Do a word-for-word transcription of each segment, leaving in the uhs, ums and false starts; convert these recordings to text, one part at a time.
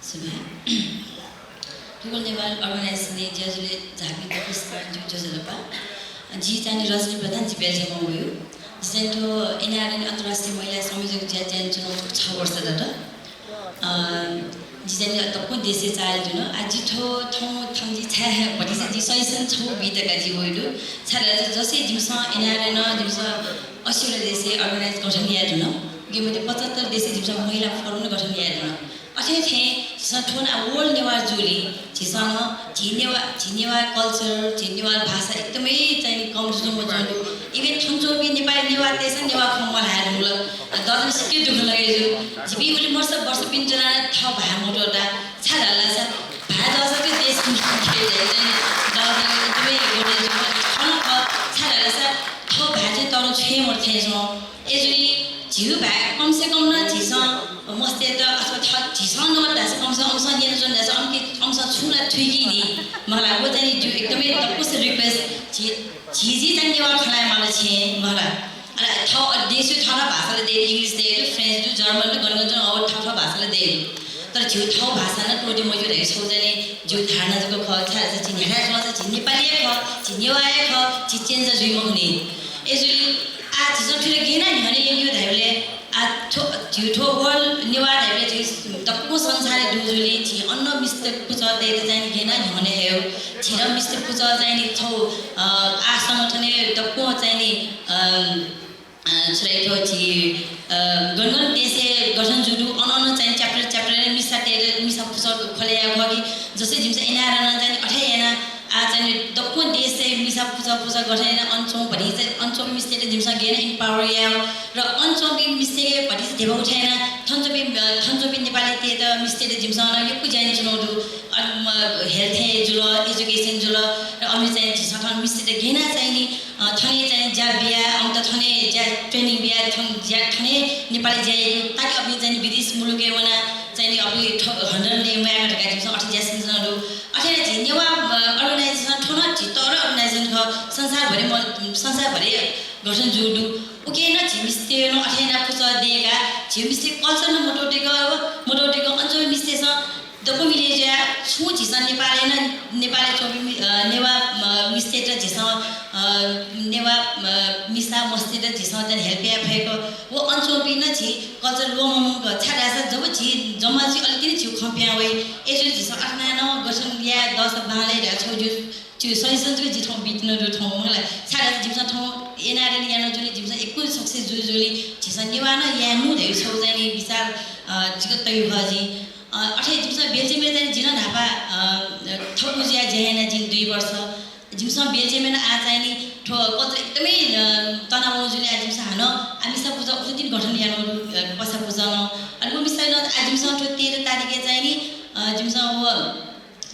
सुभाय्। थुगु नेवाः अर्गनाइजेसनय् ज्याझ्वलय् झाःपिं दक्वसित ज्वजलपा। जि चाहिँ नि रजनी प्रधान, जि बेल्जियमं वयु। जि चाहिँ थ्व एनआरएन अन्तर्राष्ट्रिय महिला संयोजक ज्या यानाच्वनागु छ वर्ष दत। अ, जि चाहिँ नि दक्व देशय् चाःहिला जुल। आ, जि थ्व थौं थन जि छाय् भतिचा जि सजेसन छगू बी धकाः जि वयु दु। छाय्धाःसा जसय् जिमिसं एनआरएन जिमिसं अस्सीवटा देशय् अर्गनाइज गठन याये धुन। उकी मध्ये पचहत्तर देशय् जिमिसं महिला फोरम नं गठन याये धुन। अथे थें झीसं थ्व नं World Newah जूलिं झीसं नं झी नेवाः, झी नेवाः culture, झी नेवाः भाषा एकदमै चाहिँ नि कम जुजुं वच्वंगु दु। Even थन च्वंपिं नेपाली नेवाःतय्सं नेवाः खँ मल्हाये धुंकल। अ, दःजन सिक्क दुःख लगे जू। जिपिं उलि वर्ष, वर्ष पिने च्वनाः थः भाय् मत्वःता। छाय्धाःसा भाय् दःसा चाहिँ देश मुलुक खेय् जाय् चाहिँ नि दःजन एकदमै गोले जू। थन खः छाय्धाःसा थः भाय् चाहिँ तःधं छुं हे मदु थें च्वं। अय्जूगुलिं झीगु भाय् कम से कम नं झीसं मस्तय्त अथवा थः झीसं नं धाःसा कम से कम अम्सं न्यनाच्वन धाःसा अम्के, अम्सं छुं ला थुइकी नि। मला व चाहिँ नि जिगु एकदमै दक्वस request, झी, झी जि चाहिँ नेवाः खँ ल्हाये माल छेँ मला। अले थः देशय् थःथः भाषा ला दय् दु, English दय् दु, French दु, German दु, गन गन च्वं, अ, थःथः भाषा ला दय् दु। तर झीगु थः भाषा नं त्वःते मज्यू धइगु छगू चाहिँ नि जिगु धारणा जक खः। छाय्धाःसा झी न्ह्याथाय् च्वंसा झी नेपाली हे खः, झी नेवाः हे खः, झी चेन्जा जुइ मखुनि। अय्जूगुलिं आः झीसं थुलि गय् यानाः न्ह्यःने यंकेगु धाइबलय् आः थ्व, झीगु थ्व World Newah धाइबलय् झी दक्व संसारय् दु जूलिं झी अन मिस्त पुचःतय्त चाहिँ नि गय् यानाः न्ह्यःने हयेगु। झी नं मिस्त पुचः चाहिँ नि छगू, अ, आः संगठनय् दक्व चाहिँ नि, अ, अ, छु धाइ थ्व झी, अ, गन गन देशय् गठन जू दु, अन अन चाहिँ chapter chapter मिसातय्त, मिसा पुचः ख्वले याये खः कि जसय् जिमिसं एनआरएन नं चाहिँ नि अथे यानाः आः चाहिँ नि दक्व देशय् मिसा पुचः पुचः गठन यानाः अन च्वं भतिचा, अन च्वंपिं मिस्तय्त जिमिसं गय् यानाः empower याये र अन च्वंपिं मिस्तय्के भतिचा ध्यबा उठे यानाः थन च्वंपिं, अ, थन च्वंपिं नेपालीतय्त मिस्तय्त जिमिसं नं यक्व ज्या यानाच्वनागु दु। अ, म, health हे जुल, education जुल, र अन चाहिँ झीसं थन मिस्तय्त गय् यानाः चाहिँ नि अ, थन हे चाहिँ ज्या बियाः, अन त थन हे ज्या training बियाः, थन ज्या, थन हे नेपाली ज्या यायेगु, ताकि अपिं चाहिँ नि विदेश मुलुकय् वनाः चाहिँ नि अपिं थ-, हन्डन ले म्वायेमा धकाः जिमिसं अथे ज्या यानाच्वनागु दु। अथे हे झी नेवाः, अ, organization थ्व नं झी तःधं organization खः, संसारभरि म-, संसारभरि गठन जू दु। उकी नं झी मिस्तय् नं अथे यानाः पुचः दय्काः, झी मिस्तय् culture नं मत्वःतेक, मत्वःतेक अन च्वंपिं मिस्तय्सं दक्व मिले जुयाः छुं झीसं नेपालय् नं, नेपालय् च्वंपिं मि-, अ, नेवाः, अ, मिस्तय्त झीसं, अ, नेवाः, अ, मिसा मस्तय्त झीसं चाहिँ help याये फयेक व अन च्वंपिं नं झी culture ल्वःमंक, छाय्धाःसा जब झी जम्मा जुइ अले तिनि झीगु खँ पिहां वइ। अय्जूगुलिं झीसं अथे यानाः नं गठन याये दःसा बांलाइ धकाः छगू जिगु, जिगु suggestion जक जिं थौं बीत्यनागु दु थौं, मखु ला। छाय्धाःसा जिमिसं थौं एनआरएन यानागु जूलिं जिमिसं यक्व success जू जूलिं झीसं नेवाः नं याये नु धइगु छगू चाहिँ नि विचार, अ, जिगु तयागु खः जिं। अ, अथे जिमिसं बेल्जियमय् चाहिँ जिं नं न्हापा, अ, थःगु जुयाः ज्या याना जिं दुई वर्ष। जिमिसं बेल्जियमय् नं आः चाहिँ नि थ्व culture एकदमै, अ, तनावं जूलिं आः जिमिसं हानं आः मिसा पुचः उखुन्हु तिनि गठन यानागु दु, अ, पसा पुचः नं। अले व मिसां नं आः जिमिसं थ्व तेह्र तारिखय् चाहिँ नि, अ, जिमिसं व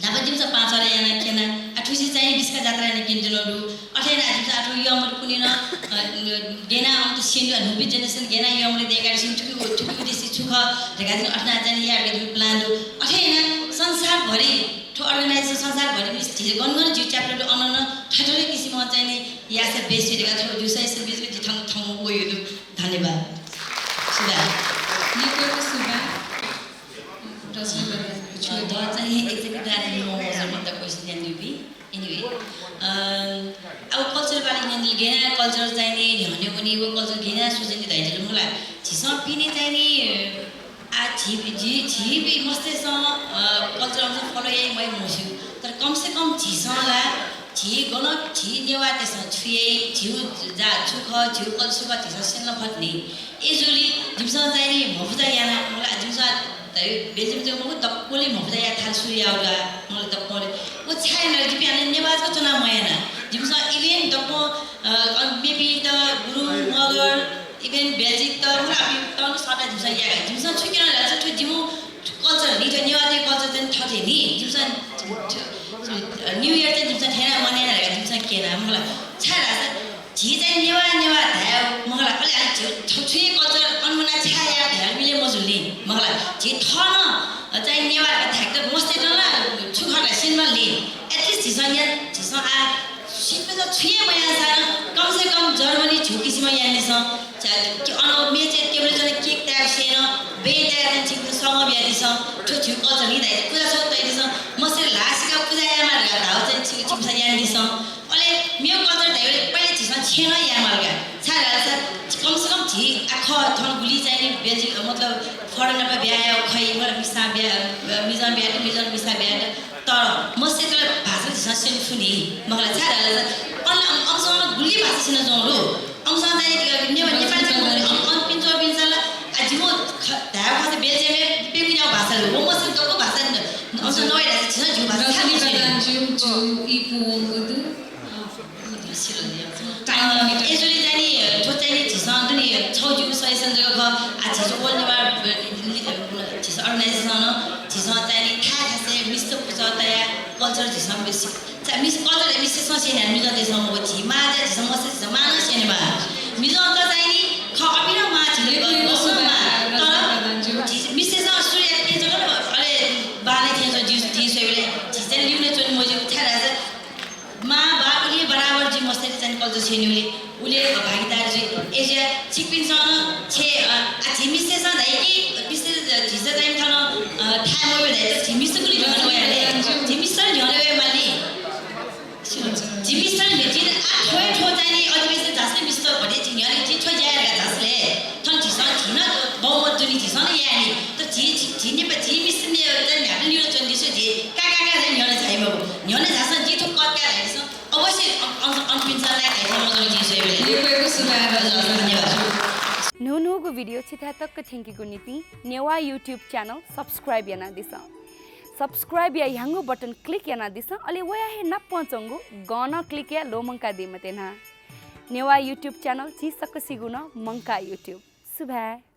न्हापा जिमिसं पाँचवालय् यानाः क्यना। आः थुसी चाहिँ बिस्का जात्रा यानाः क्यनेत्यनागु दु। अथे यानाः जिमिसं आः थ्व यःमरि पुन्हि नं, अ, गय् यानाः अन त स्यने दु, न्हूपिं generation गय् यानाः यःमरि दय्कादिसँ, थुकिया, थुकिया उद्देश्य छु खः धकाः जिं अथे यानाः चाहिँ नि यायेगु जिगु plan दु। अथे यानाः संसारभरि थ्व organization संसारभरि मिस झी गन गन जिगु chapter दु, अन नं थथे थथे किसिमं चाहिँ नि याःसा बेस जुइ धकाः थ्व जिगु suggestion बीत जि थन थौं वयागु दु। धन्यवाद। सुभाय्। निक्वः सुभाय्। रजनी प्रधान, छु द चाहिँ नि exact दार्जिलिङ ममोजमा त question यानादीपिं। Anyway, अ, अब culture बारे न्यनादिल, गय् यानाः culture चाहिँ नि न्ह्यःने वनी, व culture गय् यानाः सुजनी धाइदिल मला। झीसं पिने चाहिँ नि, अ, झी, झी, झीपिं मस्तय्सं, अ, culture अनुसार follow याइ मयाइ मस्यू। तर कम से कम झीसं ला झी गन झी नेवाःतय्सं छु याइ, झीगु जात छु खः, झीगु culture छु खः, झीसं स्यनेला फत नि। अय्जूगुलिं जिमिसं चाहिँ नि म्हपुजा याना, मला जिमिसं धइ बेल्जियम जक मखु, दक्वलय् म्हपुजा याये थाल सुरु याःगु दु, मला दक्वलय्। व छाय् याना जिपिं हानं नेवाः जक च्वनाः मयाना। जिमिसं even दक्व, अ, अ, मेपिं त गुरुङ, मगर, even बेल्जिक त, मला अपिं त नं सःताः जिमिसं याये। जिमिसं छु क्यना धाःसा थ्व जिमिगु culture नि, थ्व नेवाःतय् culture चाहिँ थथे नि। जिमिसं New Year चाहिँ जिमिसं थथे यानाः मनायेना धकाः जिमिसं क्यना, मखु ला। छाय्धाःसा झी चाहिँ नेवाः, नेवाः धाये, मखु ला। अले आः झी थ्व छु हे culture अन वनाः छाय् याये धयागु मिले मजुल नि, मखु ला। झी थः नं चाहिँ नेवाः धकाः धायेत मस्तय्त नं छु खः धकाः स्यनेमाल नि। At least झीसं या, झीसं आः सिक्क छु हे मयाःसां नं कम से कम जर्मनी झीगु किसिमं यानादिसँ। झी अन मेचय् टेबलय् च्वनाः cake तायेगु स्वयाः नं बँय् तायेत नं झीत सम बियादिसँ, थ्व झीगु culture नि धाइ, पुजा छगू तयादिसँ, मस्तय्त ल्हाः सिकाः पुजा यायेमाः धकाः धाःगु चाहिँ छि-, छिकपिन्सं यानादिसँ। अले मेगु culture धाइबलय् पहिले झीसं छेँ नं यायेमाः धकाः। छाय् धाःसा कम से कम झी आखः थन गुलि चाहिँ नि बेल्जियम, मतलब foreign नाप ब्याहा याःगु खइ, मतलब मिसां ब्याहा, मिजं ब्याहा यात, मिजं मिसां ब्याहा यात। तर मस्तय्त भाषा झीसं स्यने फु नि, मखु ला? छाय् धाःसा अन, अन, अनसं गुलि भाषा स्यनाच्वंगु दु। अनसं चाहिँ नि, ने-, नेपाली चाहिँ मखु नि, अन, अन पिन्चो पिन्चा ला, आ, जिमु ख-, धायेगु खःसा बेल्जियमय् प्यंगू न्यागू भाषा दु। व मस्तय्त दक्व भाषा न-, अनसं नवाइ धाःसा झीसं झीगु भाषा छाय् मस्यू नि? ज्यू, ज्यू, ई पूवंगु दु। अँ, सिल नि। Time अ, limit। Actually चाहिँ नि, थ्व चाहिँ नि झीसं दु नि, छगू ज्यू suggestion जक खः। आ, झीसं All Nepal, अ, झीसं organization नं, झीसं चाहिँ नि थाय् थासय् मिस्त पुचः तयाः culture झीसं बेसी, चाहिँ मिस-, culture हे मिस्तय्सं स्यने, मिजंतय्सं मखु, झी मां ज्या झीसं मस्तय्, झीसं मां नं स्यनेमाः। मिजंत चाहिँ नि खः, अपिं नं मां, झी नं मां। तर झी मिस्तय्सं सुरु यात थें जक, अले बांलाइ थें जक जिं, जिं स्वयेबलय् झी चाहिँ लिउने च्वने मज्यू, छाय् धाःसा मां, बाः उलि बराबर जुइ मस्तय्त चाहिँ culture स्यनेबलय् उलि भागीदार जुइ। अय्‌जुया छिकपिन्सं नं छेँ, अ, आ, झी मिस्तय्सं धाइ कि, मिस्त, झीसं चाहिँ थन, अ, थाय् मब्यू धाइ, तर झी मिस्तगुलि न्ह्यःने वया ले। झी मिस्त न्ह्यःने वये माली। झी मिस्त न्ह्यः-, झी आ थ्व हे थ्व चाहिँ नि अधिवेशन झासँ ले मिस्त भति झी न्ह्यःने झी थ्व ज्या याये धकाः झासँ ले। थन झीसं झी नं बहुमत दु नि, झीसं नं याये नि। तर झी, झी, झी नेपा-, झी मिस्त ने-, चाहिँ न्ह्याबलें लिउने च्वने दिसँ, झी का, का, का चाहिँ न्ह्यःने झाइ मखु। न्ह्यःने झासँ जि थ्व कथं का धाइ दिसँ। अवश्य अन-, अन-, अनपिन्सं लाइक धाइ थें मजूनि जिं स्वयेबलय्। यक्व यक्व सुभाय्। धन्यवाद। न्हून्हूगु video छिथाय् तक थ्यंकीगु निंतिं नेवाः YouTube channel subscribe यानादिसँ। Subscribe या ह्याउँगु button click यानादिसँ, अले वया हे नापं च्वंगु गं नं click याये ल्वःमंकादी मते न्हा। नेवाः YouTube channel झी सकसिगु नं मंकाः YouTube। सुभाय्।